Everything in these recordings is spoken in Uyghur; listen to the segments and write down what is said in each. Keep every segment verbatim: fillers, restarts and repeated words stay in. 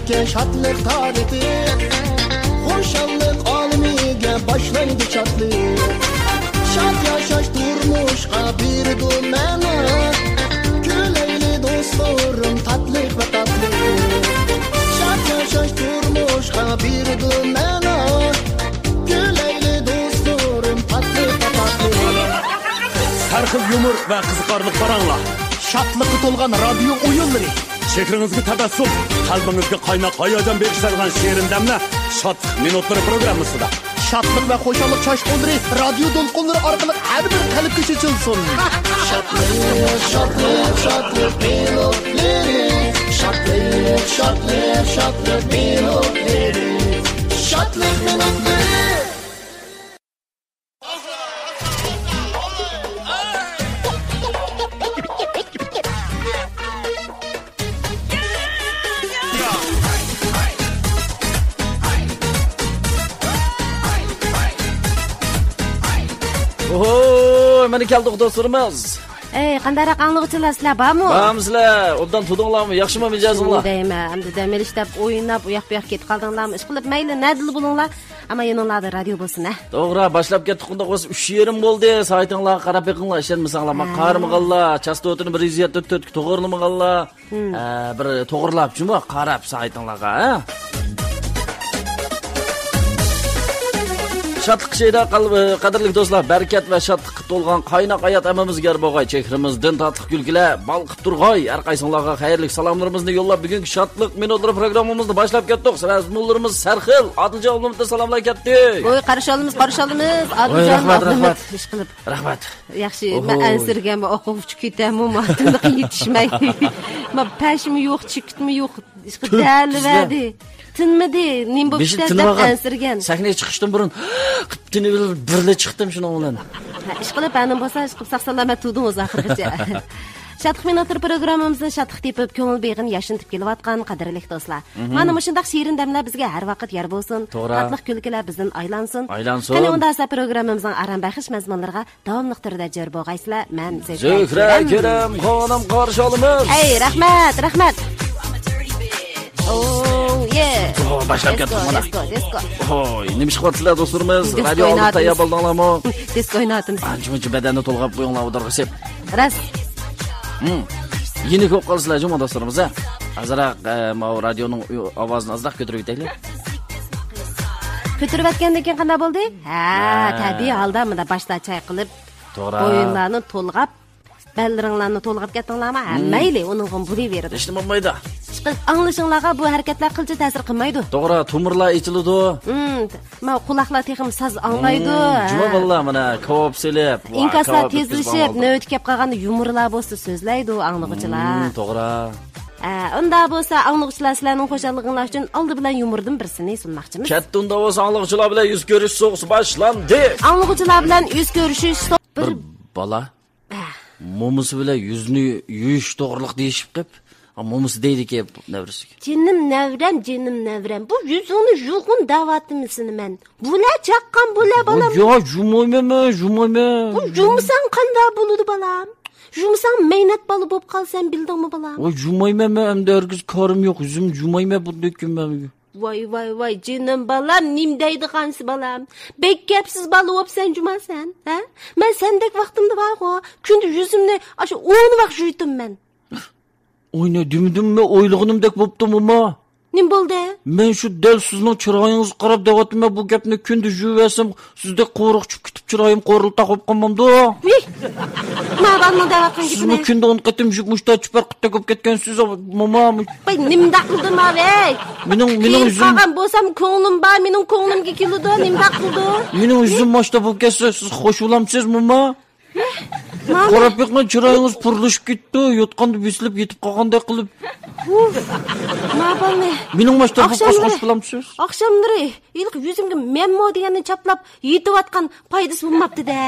شادلىق تارىخى، خۇشاللىق ئالىمىگە باشلايدۇ شادلىق. شاد ياشاش تۇرمۇشقا بېرىدۇ مەنە. كۈلەيلى دوستلىرىم تاتلىق ۋە تاتلىق. شاد ياشاش تۇرمۇشقا بېرىدۇ مەنە. كۈلەيلى دوستلىرىم تاتلىق ۋە تاتلىق. ھەر خىل يۇمۇر ۋە قىزىقارلىق پاراڭلار. شادلىققا تولغان رادىيو ئويۇنلىرى. چېھرىڭىزگە تەبەسسۇم، قەلبىڭىزگە قايناق ھاياجان بېغىشلايدىغان شېرىن دەملەر شادلىق مىنۇتلىرى پروگراممىسىدا. شادلىق ۋە خۇشاللىق چاچقۇللىرى رادىيو دولقۇنلىرى ئارقىلىق ھەر بىر قەلبكە چېچىلسۇن. شادلىق، شادلىق، شادلىق مىنۇتلىرى. شادلىق، شادلىق، شادلىق مىنۇتلىرى. شادلىق مىنۇتلىرى. ئوھو، مانا كەلدۇق دوستلىرىمىز. ئەي، قانداقراق ئاڭلىغۇچىلار، سىلەر بارمۇ؟ بارمۇ سىلەر؟ ئوبدان تۇردۇڭلارمۇ؟ ياخشىمۇ مىجەزىڭلار؟ شۇندايمەن، ئەمدى دەم ئېلىش دەپ ئويناپ، ئۇياق بۇياق كېتىپ قالدىڭلارمۇ؟ ئىشقىلىپ مەيلى نەدىلا بولۇڭلار، ئەمما يېنىڭلاردا رادىيو بولسۇن، ھە. توغرا، باشلاپ كەتتۇق، ئۇنداق بولسا ئۈچ يېرىم بولدى. سائىتىڭلارغا قاراپ بېقىڭلار، ئىشەنمىسەڭلار. مانا ھە. قارىمىغانلار، چاستوتىنى بىر يۈز يەتتە توغرىلىمىغانلار. ھە، بىر توغرىلاپ جۇمۇ قاراپ سائىتىڭلارغا، ھە؟ شادلىق شەيدا قەلبى، قەدىرلىك دوستلار، بەرىكەت ۋە شادلىققا تولغان قايناق ھايات ھەممىمىزگە يار بولغاي. چېھرىمىزدىن تاتلىق كۈلكىلەر بالقىپ تۇرغاي. ھەر قايسىڭلارغا خەيرلىك سالاملىرىمىزنى يوللاپ، بۈگۈنكى شادلىق مىنۇتلىرى پروگراممىمىزنى باشلاپ كەتتۇق. سىلەر مۇللىرىمىز سەرخىل، ئادىلجان ئابلىمىتتىن سالاملار كەتتى. ۋوي، قارشى ئالىمىز، قارشى ئالىمىز. ۋوي، ئادىلجان رەھمەت، ئابلىمىت، رەھمەت. ئىشقىلىپ. رەھمەت. ياخشى، مەن ئوھوي. ئەنسىرىگەنمەن، ئوقۇغۇچى كېتەمۇ، ماتېماتىكىغا يېتىشمەي. مەن پەشمۇ يوق، چېكىتمۇ يوق. ئىشقىلىپ تۈپ دەلىۋەردى. تىنمىدى. نېمە بولۇپ بېشى كېتەر دەپ تىنمىغان. ئەنسىرىگەن. سەھنىگە چىقىشتىن بۇرۇن تىنىۋېلىپ بىرلا چىقتىم شۇنىڭ بىلەن. ھە، ئىشقىلىپ، ھەنىم بولسا، ئىشقىلىپ ساق سالامەت تۇردىڭىز ئاخىرغىچە. شادلىق مىنۇتلىرى پروگراممىمىزدىن شادلىق تېپىپ، كۆڭۈل بېغىنى ياشنىتىپ كېلىۋاتقان قەدىرلىك دوستلار. مانا مۇشۇنداق شېرىن دەملەر بىزگە ھەر ۋاقىت يار بولسۇن. توغرا. تاتلىق كۈلكىلەر بىزدىن ئايلانسۇن. ئايلانسۇن. قېنى ئۇندا بولسا پروگراممىمىزنىڭ ئارام بەخش مەزمۇنلىرىغا داۋاملىق تۈردە جور بولغايسىلەر. مەن زۆھرە زۆھرە كېرەم. كېرەم خانىم قارشى ئالىمىز. ئەي، رەھمەت، رەھمەت. ئوو، يې. ئوو، باشلاپ كەتتۇق مانا. دىسكو، دىسكو. ھوي، نېمە ئىش قىلىۋاتىسىلەر دوستلىرىمىز؟ دىسكو رادىيو ئالدىدا ئويناۋاتىمىز. تەييار بولدۇڭلارمۇ؟ دىسكو ئويناۋاتىمىز. ئانچە مۇنچە بەدەننى تولغاپ قويۇڭلار ئۇدۇرغا سېپ. راست. ھىم. يېنىك بولۇپ قالىسىلەر جۇمۇ دوستلىرىمىز، ھە؟ ئازراق، ئە، ماۋۇ رادىيونىڭ ئاۋازىنى ئازراق كۆتۈرۈۋېتەيلى. كۆتۈرۈۋەتكەندىن كېيىن قانداق بولدى؟ ھە، ھە. تەبىئىي ھالدا مۇنداق باشلار چايقىلىپ، توغرا. بويۇنلارنى تولغاپ، بەللىرىڭلارنى تولغاپ كەتتىڭلارمۇ؟ ھە، ھىم. مەيلى، ئۇنىڭغىمۇ بولۇۋېرىدۇ. ھېچنېمە بولمايدۇ. ئىشقىلىپ، ئاڭلىشىڭلارغا بۇ ھەرىكەتلەر قىلچە تەسىر قىلمايدۇ. توغرا، تومۇرلار ئېچىلىدۇ. ھىم، ماۋۇ قۇلاقلار تېخىمۇ ساز ئاڭلايدۇ. ھىم، ھە. جۇمۇ بالىلار مانا كاۋاپ سېلىپ، ۋا، ئىنكاسلار كاۋاپ يەپ كېتىپ تېزلىشىپ، بالىلار. نۆۋىتى كەپ قالغاندا يۇمۇرلار بولسا سۆزلەيدۇ ئاڭلىغۇچىلار. ھىم، توغرا. ئە، ئۇندا بولسا ئاڭلىغۇچىلار سىلەرنىڭ خۇشاللىقىڭلار ئۈچۈن ئالدى بىلەن يۇمۇردىن بىرسىنى سۇنماقچىمىز. كەتتى ئۇندا بولسا ئاڭلىغۇچىلار بىلەن يۈز كۆرۈش سوغۇسى باشلاندى. ئاڭلىغۇچىلار بىلەن يۈز كۆرۈشۈش سو-، بىر بىر بالا ئە. مومىسى بىلەن يۈزنى يۇيۇش توغرىلىق دېيىشىپ قېپ، ھا، مومىسى دەيدىكەن نەۋرىسىگە. جېنىم نەۋرەم، جېنىم نەۋرەم، بۇ يۈزۈڭنى يۇغىن دەۋاتىمەن سېنى مەن. بۇلە چاققان، بۇلە بالام. يا، يۇمايمەن مەن، يۇمايمەن. بۇ يۇمىساڭ قانداق بولىدۇ بالام؟ يۇمىساڭ مەينەت بالا بولۇپ قالىسەن، بىلدىڭمۇ بالام؟ ۋاي، يۇمايمەن مەن، ئەمدى ھەرگىز كارىم يوق، يۈزۈم يۇمايمەن بۇندىن كېيىن مەن. ۋاي، ۋاي، ۋاي، جېنىم بالام، نېمە دەيدىغانسى بالام؟ بەك كەپسىز بالا بوپسەن جۇما سەن، ھە؟ مەن سەندەك ۋاقتىمدا بارغۇ، كۈندە يۈزۈمنى ئاشۇ ئون ۋاق يۇيتتۇم مەن. ئوي، نە دېمىدىممۇ، ئويلىغىنىمدەك بوپتۇ، موما. نېمە بولدى؟ مەن شۇ دەل سىزنىڭ چىرايىڭىزغا قاراپ دەۋاتىمەن، بۇ گەپنى كۈندە يۇيۇۋەرسەم، سىزدەك قورۇق چۈشۈپ كېتىپ، چىرايىم قورۇلتاق بولۇپ قالمامدۇ؟ ۋىي! ما بالىنىڭ دەۋاتقان گېپىنى. سىزمۇ كۈندە ئون قېتىم يۇيۇپ، مۇشتا چىپەر قۇتتەك بولۇپ كەتكەنسىز، موما. ۋاي، نېمىنداق قىلدىم ھاي؟ مېنىڭ، مېنىڭ كېيىن يۈزۈم قالغان بولسام، كۆڭلۈم بار، مېنىڭ كۆڭلۈمگە كېلىدۇ، نېمىنداق قىلدى؟ مېنىڭ يۈزۈم ماشتا بولۇپ كەتسە، سىز خوش بولامسىز، موما؟ ماما. قاراپ بېقىڭ، چىرايىڭىز پۇرلىشىپ كېتىپتۇ، يوتقاندا بېسىلىپ يېتىپ قالغاندەك قىلىپ. ئۇف، ما بالنى. مېنىڭ ماشتا بولۇپ ئاخشاملىرى، خوش بولامسىز؟ ئاخشاملىرى ھېلىقى يۈزۈمگە مەنمۇ دېگەننى چاپلاپ يېتىۋاتقان پايدىسى بولماپتۇ-دە.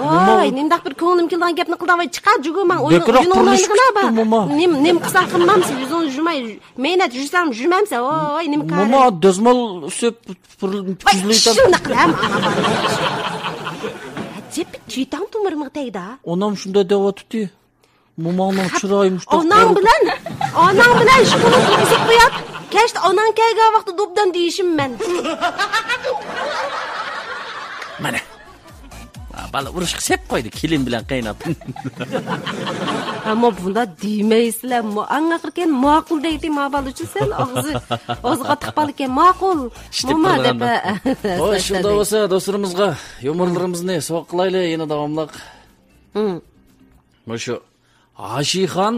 ۋاي، نېمىنداق بىر كۆڭلۈم كېلىدىغان گەپنى قىلدىڭ، ۋاي، چىقار جۇگۇ، ماڭ، بەكرەك ئويۇنۇڭنى پۇرلىشىپ ئوينىغىنا كېتىپتۇ، بار. موما. نېمە، نېمە قىلساڭ قىلمامسەن، يۈزۈڭنى جۇماي، مەينەت يۈرسەڭ يۈرمەمسەن، ۋاي، نېمە كارى؟ موما، دەزمال سېلىپ پۇرل-، ۋاي، پۈزلەيتتىم. شۇنداق قىلە، ماڭا بار. ئەجەب بىر تۈيتاڭ تومۇرۇمغا تەگدى. ئانام شۇنداق دەۋاتىتتى. موماڭنىڭ چىرايى مۇشۇنداق ئاناڭ قورقۇپ. بىلەن، ئاناڭ بىلەن ئىش قىلىپ ئۇزۇپ قويات. كەچتە ئاناڭ كەلگەن ۋاقتىدا ئوبدان دېيىشىم مەن. مانا. بالا ئۇرۇشقا سەپ قويدى كېلىن بىلەن قېيىنئاپام. ئەمما بۇنداق دېمەيسىلەر. ئەڭ ئاخىرى كەينى ماقۇل دەيتتى ما بالا ئۈچۈن سەل ئاغزى، ئاغزى قاتتىق بالا ئىكەن. ماقۇل. ئىشتىپ موما دەپ. خوش، شۇنداق بولسا دوستلىرىمىزغا يۇمۇرلىرىمىزنى سوۋغا قىلايلى يەنە داۋاملىق. مۇشۇ ھاشىخان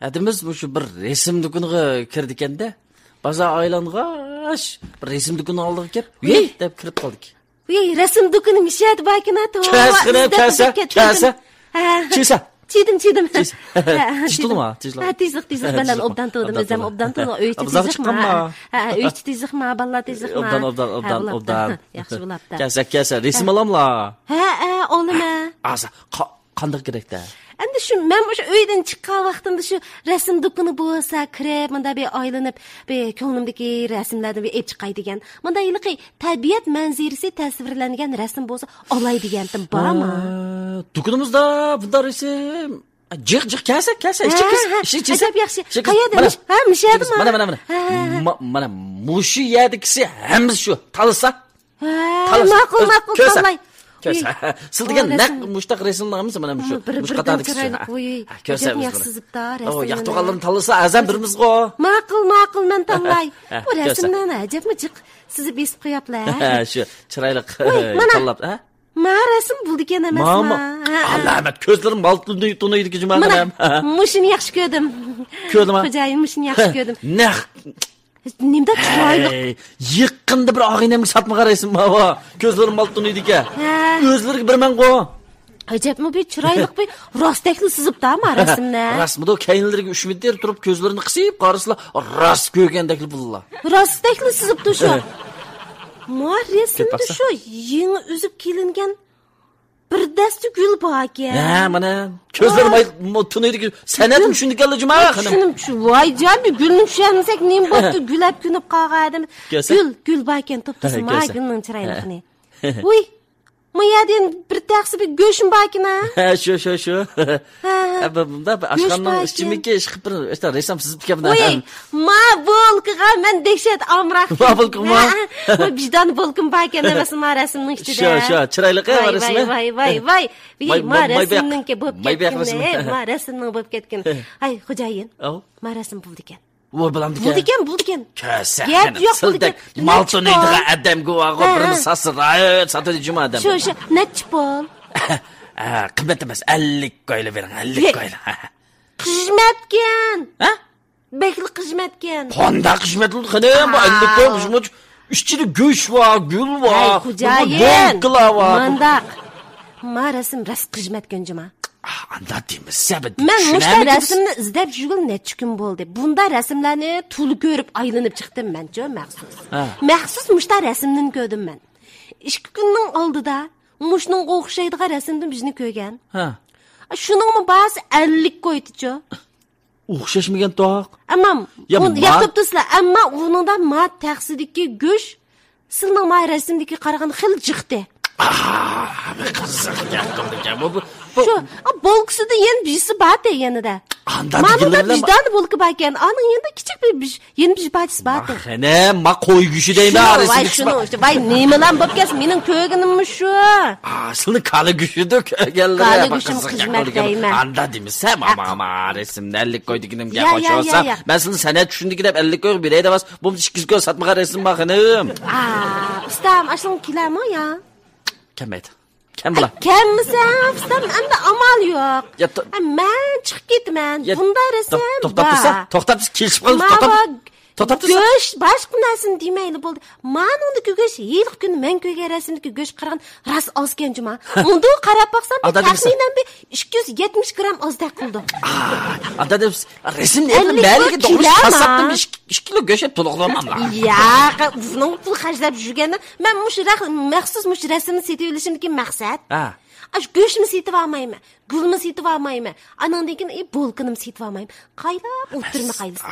ھەدىمىز مۇشۇ بىر رەسىم دۇكىنىغا كىردىكەندە، بازار ئايلانغاچ بىر رەسىم دۇكىنىنىڭ ئالدىغا كىرىپ، ۋىي دەپ كىرىپ قالدىكەن. ۋىي، رەسىم دۇكىنى مىشەدە باركىنا، توۋا. كەلسە، كەلسە، كەلسە. چىدىم، چىدىم. تېز تۇرما، تېز. تېزلىق، تېزلىق بىلەن ئوبدان تۇردۇم، ئۆزۈم ئوبدان تۇردۇم. ئۆيچە تېزلىقما. ئۆيچە تېزلىقما، باللا تېزلىقما. ئوبدان، ئوبدان، ئوبدان، ئوبدان. ياخشى بولاپتۇ. كەلسە، كەلسە، رەسىم ئالاملا؟ ھە، ھە، ئالىمەن. قانداق كېرەكتە؟ ئەمدى شۇ، مەن مۇشۇ ئۆيدىن چىققان ۋاقتىمدا شۇ رەسىم دۇكىنى بولسا كىرىپ، مۇنداق بىر ئايلىنىپ، بىر كۆڭلۈمدىكى رەسىملەردىن بىر ئېلىپ چىقاي دېگەن. مۇنداق ھېلىقى تەبىئەت مەنزىرىسى تەسۋىرلەنگەن رەسىم بولسا ئالاي دېگەنتىم، بارمۇ؟ ھە، دۇكىنىمىزدا بۇنداق رەسىم جىق، جىق، كەلسە، كەلسە، ئىشىك كىرسە، ئىشىك كىرسە. ئەجەب ياخشى. قەيەردە؟ مۇشۇ، ھە، مۇشۇ يەردىمۇ؟ مانا، مانا، مۇشۇ يەردىكىسى ھەممىسى شۇ. تاللىسا. ھە، ماقۇل، ماقۇل، تاللاي. كۆرسە. سىز دېگەن نەق مۇشتاق رەسىمنىڭ ھەممىسى مانا مۇشۇ، مۇشۇ قاتاردىكىسى. كۆرسە، ياخشى سىزىپتا رەسىمنى. ياقتۇرغانلىرىنى تاللىسا، ئەزەم بىرىمىزغۇ. ماقۇل، ماقۇل، مەن تاللاي. بۇ رەسىملەرنى ئەجەبمۇ جىق سىزىپ بېسىپ قوياپلا. شۇ چىرايلىق تاللاپ، ھە؟ ما رەسىم بولىدىكەن ئەمەسما؟ ئالامەت، كۆزلىرىم مال تونۇيدىكى جۇما. مانا، مۇشۇنى ياخشى كۆردۈم. كۆردۈڭما؟ خوجايىن، مۇشۇنى ياخشى كۆردۈم. نەق نېمىدەك چىرايلىق. ھەي، يېقىندا بىر ئاغىنەمگە ساتمىغان رەسىم بار. كۆزلىرىم مال تونۇيدىكەن. ھە. ئۆزلىرىگە بېرىمەنغۇ. ئەجەبمۇ بىر چىرايلىق بىر راستەكلا سىزىپتا ما رەسىمنى. راستمىدۇ، كەينىلىرىگە ئۈچ مېتىر تۇرۇپ كۆزلىرىنى قىسىپ قارىسىلا راست كۆرگەندەكلا بولىلا. راستەكلا سىزىپتۇ شۇ. ما رەسىمدە شۇ يېڭى ئۈزۈپ كېلىنگەن بىر دەستە گۈل باركەن. ھە، مانا، كۆزلىرىم تونۇيدىكى سەنئەتنى چۈشىنىدىكەنلا جۇما خانىم. چۈشىنىپ، ۋاي جان، بىر گۈلنى چۈشەنمىسەك نېمە بوپتۇ؟ گۈل ئەپ كۆنۈپ قالغان ئادەم. گۈل، گۈل باركەن، توپتىسىما گۈلنىڭ چىرايلىقىنى. ۋۇي، ما يەردە بىر تەخسە بىر گۆشمۇ باركەن ھە؟ ھە، شۇ، شۇ، شۇ. ھە، بۇنداق بىر ئاشخانىنىڭ ئىچىمىكى ئىشقىپ بىر رەسىم سىزىپتىكەن بۇنى. ۋۇي، ما بولكىغا مەن دەھشەت ئامراق. ما بولكىما؟ ۋىجدان بولكىم باركەن ئەمەسمۇ ما رەسىمنىڭ ئىچىدە. شۇ، شۇ، چىرايلىق ھە رەسىمى. ۋاي، ۋاي، ۋاي، ۋاي. ۋىي، ما رەسىمنىڭكى بولۇپ كەتكىنى، ما رەسىمنىڭ بولۇپ كەتكىنى. ھاي، خوجايىن، ما رەسىم بولىدىكەن. ۋو بولامدىكەن؟ بولىدىكەن، بولىدىكەن. كۆرسە، گەپ يوق، سىلدەك مال تونۇيدىغان ئادەمگە ۋاغۇ بىرنى ساتسا رايىت ساتىدۇ جۇما ئادەم. شۇ، شۇ، نەچچە پۇل؟ قىممەت ئەمەس، ئەللىك كويلا بېرىڭ، ئەللىك كويلا. قىژمەتكەن. ھە؟ بەكلا قىژمەتكەن. قانداق قىژمەت بولدى خېنىم؟ بۇ ئەللىك كوي، مۇشۇ ئىچىدە گۆش بار، گۈل بار، بولكىلار بار. مانداق. ما رەسىم راست قىژمەتكەن جۇما. ئاندا دېمىسە، مەن مۇشتا رەسىمنى ئىزدەپ يۈرگىلى نەچچە كۈن بولدى. بۇندا رەسىملەرنى تولا كۆرۈپ ئايلىنىپ چىقتىم مەنچۇ مەخسۇس. مەخسۇس مۇشتا رەسىمنى كۆردۈم مەن. ئىككى كۈننىڭ ئالدىدا مۇشۇنىڭغا ئوخشايدىغان رەسىمدىن بىرنى كۆرگەن. شۇنىڭمۇ باھاسى ئەللىك كويتىچۇ. ئوخشاشمىكەن توق. ئەمما ياقتۇرۇپتۇسىلەر، ئەمما ئۇنىڭدا ما تەخسىدىكى گۆش سىلنىڭ ما رەسىمدىكى قارىغان خېلى جىقتى. قىزىق گەپ قىلدىكەن بۇ. شۇ بولكىسىدا يەنە بىرسى بارتى يېنىدا. مانىڭدا بىر دانە بولكا باركەن، ئانىڭ يېنىدا كىچىك بىر يەنە بىر پارچىسى بارتى. خېنىم، ما قوي گۆشى دەيمەن. ۋاي شۇنىڭ ئۈچۈن، ۋاي نېمىلەم بولۇپ كەتسە، مېنىڭ كۆرگىنىممۇ شۇ. سىلنى كالا گۆشىدۇ كۆرگەنلىرى. كالا گۆشىم خىزمەت دەيمەن. ئاندا دېمىسە، ماما، رەسىمنى ئەللىك كويدىكىنىم گەپ قوشۇۋالسا، مەن سىلنى سەنئەت چۈشىنىدىكى دەپ ئەللىك كويغا بېرەي دەۋاس، بولمىسا ئىككى يۈز كوي ساتمىغان رەسىم بار خېنىم. ئۇستام، ئاشۇڭ كېلەرمۇ يا؟ كەلمەيدۇ. كەم بۇلا. كەلمىسە، ئۇستام، ئەمدى ئامال يوق. مەن چىقىپ كېتىمەن. بۇنداق رەسىم بار. توختاپ تۇرسا، توختاپ تۇرسا، كېلىشىپ قالىمىز. توختاپ. توختاپ تۇرسا. گۆش، باشقا نەرسىنى دېمەيلى بولدى. مانىڭدىكى گۆش، ھېلىقى كۈنى مەن كۆرگەن رەسىمدىكى گۆشكە قارىغاندا راست ئازكەن جۇما. مۇنداق قاراپ باقسام، تەخمىنەن بىر ئىككى يۈز يەتمىش گرام ئازدەك قىلىدۇ. ئادا دەپ رەسىمنى ئەللىك بىر كىلو گۆش ئەپ تولۇقلىماملا. ياق، ئۇنىڭ پۇل خەجلەپ يۈرگەننى مەن مۇشۇ مەخسۇس مۇشۇ رەسىمنى سېتىۋېلىشىمدىكى مەقسەت. ئاشۇ گۆشمۇ سېتىۋالمايمەن، گۈلمۇ سېتىۋالمايمەن. ئانىڭدىن كېيىن ئى بولكىنىمۇ سېتىۋالمايمەن. قايلاپ ئولتۇرما قايلىسا.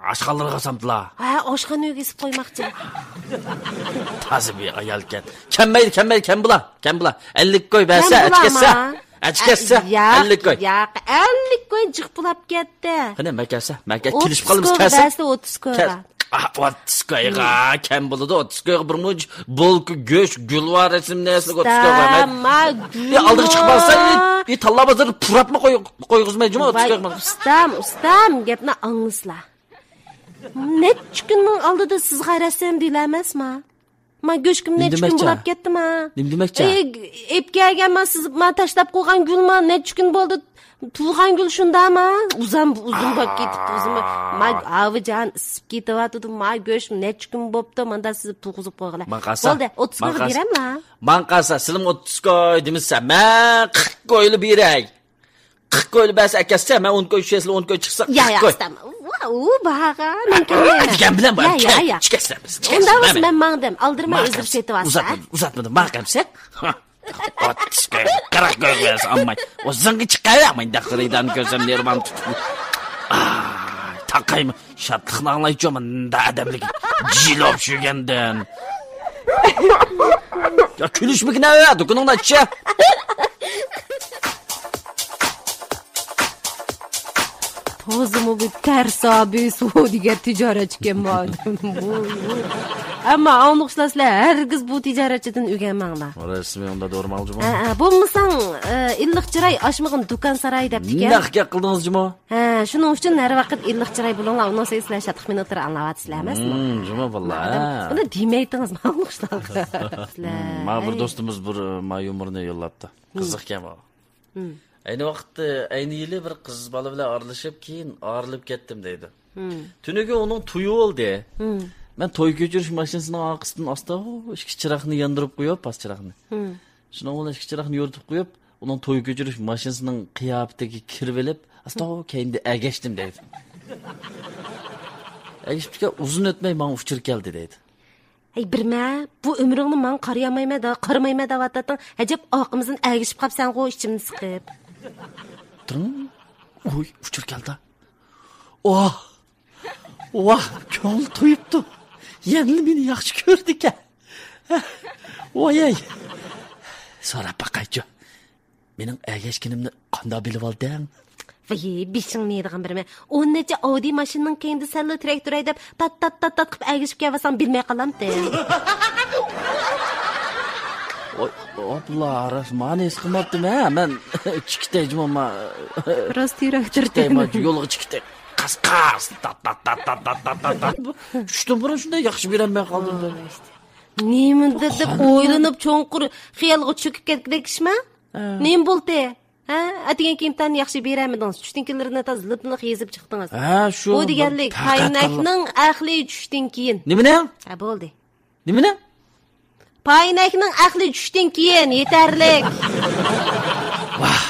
ئاشخانىلارغا سامتىلا. ھە، ئاشخانا ئۆگىسىپ قويماقچى. تازا بىر ئايالكەن. كەلمەيدۇ، كەلمەيدۇ، كەم بۇلا، كەم بۇلا. ئەللىك كوي بەرسە، ئەچكەتسە. ئەچكەتسە، ئەللىك كوي. ياق، ئەللىك كوي جىق بولاپ كەتتى. قېنى، مەن كەلسە، مەن كەل-، كېلىشىپ قالىمىز، كەلسە. ئوتتۇز كوي بەرسە، ئوتتۇز كوي. كەل. ئوتتۇز كويغا كەم بولىدۇ، ئوتتۇز كويغا بىر مۇنچە بولكا گۆش، گۈلۋا رەسىم نەرسىلىك ئوتتۇز كويغا قويمايدۇ. ئۇستام، ما گۈل. ئالدىغا چىقىپ قالسا، ئى، تاللا بازىرىدا پۇراپمۇ قويغۇزمايدۇ جۇمۇ ئوتتۇز كويغا. ئۇستام، ئۇستام، گەپنى ئاڭلىسىلا. نەچچە كۈننىڭ ئالدىدا سىزغا رەسىم دېيىلەمەسما؟ ما گۆشكىم نەچچە كۈن بولاپ كەتتىما؟ نېمە دېمەكچى؟ ئەپ كەلگەن ما سىز ما تاشلاپ قويغان گۈل ما نەچچە كۈن بولدى. تۇغان گۈل شۇنداما؟ ئۇزان، ئۇزۇن بولۇپ كېتىپتۇ، ئۇزۇن بولۇپ. ما ئاۋىجان ئىسسىپ كېتىۋاتىدۇ، ما گۆش نەچچە كۈن بوپتۇ، ماندا سىز تۇغۇزۇپ قويغىلى. بولدى، ئوتتۇز كويغا بېرەملا؟ ماڭ قالسا، سىلىڭ ئوتتۇز كوي دېمىسە، مەن قىرىق كويلا بېرەي. قىرىق كويلا بەرسە ئەكەتسە، مەن ئون كوي چۈشەرسىلەر، ئون كوي چىقسا، قىرىق كوي. يا، يا، ئۇستام. ۋا، ئۇ باھاغا مەن كەلمەيمەن. دېگەن بىلەن بار. يا، يا، يا. ئۇندا بولسا مەن ماڭدىم. ئالدىرىماي ئۆزۈم سېتىۋالسا. ئۇزاتمىدىم، ئۇزاتمىدىم. ماڭ قەمسە. ئوتتۇز كوي، قىرىق كوي بەرسە ئالماي. ئۆزۈڭگە چىقايا، مەن دەخلىدان كۆرسەم، نېرۋام تۇتۇپ. ئاي، تاقايمەن. شادلىقنى ئاڭلايچۇ، مۇندا ئادەملىك جىلوپ شۈگەندىن. يا، كۈلۈشمىگىنە، دۇكىنىڭدا چىشە. تازىمۇ بىر تەرسا، بىر سودىگەر تىجارەتچىكەن بۇ ئادەم. بۇ، بۇ. ئەمما ئاڭلىغۇچىلار، سىلەر ھەرگىز بۇ تىجارەتچىدىن ئۆگەنمەڭلار. رەسمىي ئۇندا دورىماڭ جۇمۇ. ھە، ھە، بولمىساڭ، ئە، ئىللىق چىراي ئاشمىغىن دۇكان ساراي دەپتىكەن. نەق گەپ قىلدىڭىز جۇمۇ. ھە، شۇنىڭ ئۈچۈن ھەر ۋاقىت ئىللىق چىراي بولۇڭلار، ئۇنىڭ سەۋەبى سىلەر شادلىق مىنۇتلىرى ئاڭلاۋاتىسىلەر ئەمەسمۇ؟ ھىم، جۇمۇ باللا، ھە. بۇنى دېمەيتىڭىز، ماڭلىقلارغا. سىلەر، ماڭا بىر دوستىمىز بىر، ئە، ما يۇمۇرنى يوللاپتۇ. قىزىقكەن بۇ. ھىم. ئەينى ۋاقىتتا، ئەينى يىلى بىر قىز بالا بىلەن ئارىلىشىپ، كېيىن ئايرىلىپ كەتتىم دەيدۇ. ھىم. تۈنۈگۈن ئۇنىڭ تويى بولدى. ھىم. مەن توي كۆچۈرۈش ماشىنىسىنىڭ ئارقىسىدىن ئاستا ئىككى چىراغنى ياندۇرۇپ قويۇپ، پاس چىراغنى. ھىم. شۇنىڭ بىلەن ئىككى چىراغنى يورۇتۇپ قويۇپ، ئۇنىڭ توي كۆچۈرۈش ماشىنىسىنىڭ قىياپىتىگە كىرىۋېلىپ، ئاستا كەينىدە ئەگەشتىم دەيدۇ. ئەگىشىپتىكەن، ئۇزۇن ئۆتمەي ماڭا ئۇچۇر كەلدى دەيدۇ. ھەي، بىرمە، بۇ ئۆمرۈڭنى ماڭا قارىيالمايمەن دا، قارىمايمەن دەۋاتاتتىڭ. ئەجەب ئارقىمىزدىن ئەگىشىپ قاپسەنغۇ، ئىچىمنى سىقىپ. تىڭ. ئۇي، ئۇچۇر كەلدى. ۋاھ! ۋاھ، كۆڭۈل تويۇپتۇ. يەنىلا مېنى ياخشى كۆرىدىكەن. ۋايەي. سوراپ باقايچۇ. مېنىڭ ئەگەشكىنىمنى قانداق بىلىۋالدىڭ؟ ۋىي، بېشىڭنى يەيدىغان بىرمە. ئون نەچچە ئاۋدى ماشىنىنىڭ كەينىدە سەنلا تىراكتور ھەيدەپ، تات، تات، تات، تات قىلىپ ئەگىشىپ كەلۋالساڭ بىلمەي قالامتىڭ. ۋاي، ئابلا، راست، مانى ھېس قىلماپتىمەن. مەن چىقىتەي جۇمۇ، ما. راست تىراكتور چىقىتەي، ما، يولغا چىقىتەي. قاس، قاس، تات، تات، تات. چۈشتىن بۇرۇن شۇنداق ياخشى بېرەلمەي قالدىم. نېمىدۇر دەپ ئويلىنىپ، چوڭقۇر خىيالغا چۆكۈپ كەتكۈدەك ئىشما؟ ھە. نېمە بولدى؟ ھە؟ ئەتىگەنكى ئىمتىھاننى ياخشى بېرەلمىدىڭىز. چۈشتىن كېيىنلىرىنى تازا لىپ-لىق يېزىپ چىقتىڭىز. ھە، شۇ بۇ دېگەنلىك، پاينەكنىڭ ئەقلى چۈشتىن كېيىن. نېمىنىڭ؟ ھە، بولدى. نېمىنىڭ؟ پاينەكنىڭ ئەقلى چۈشتىن كېيىن يېتەرلىك. ۋاھ.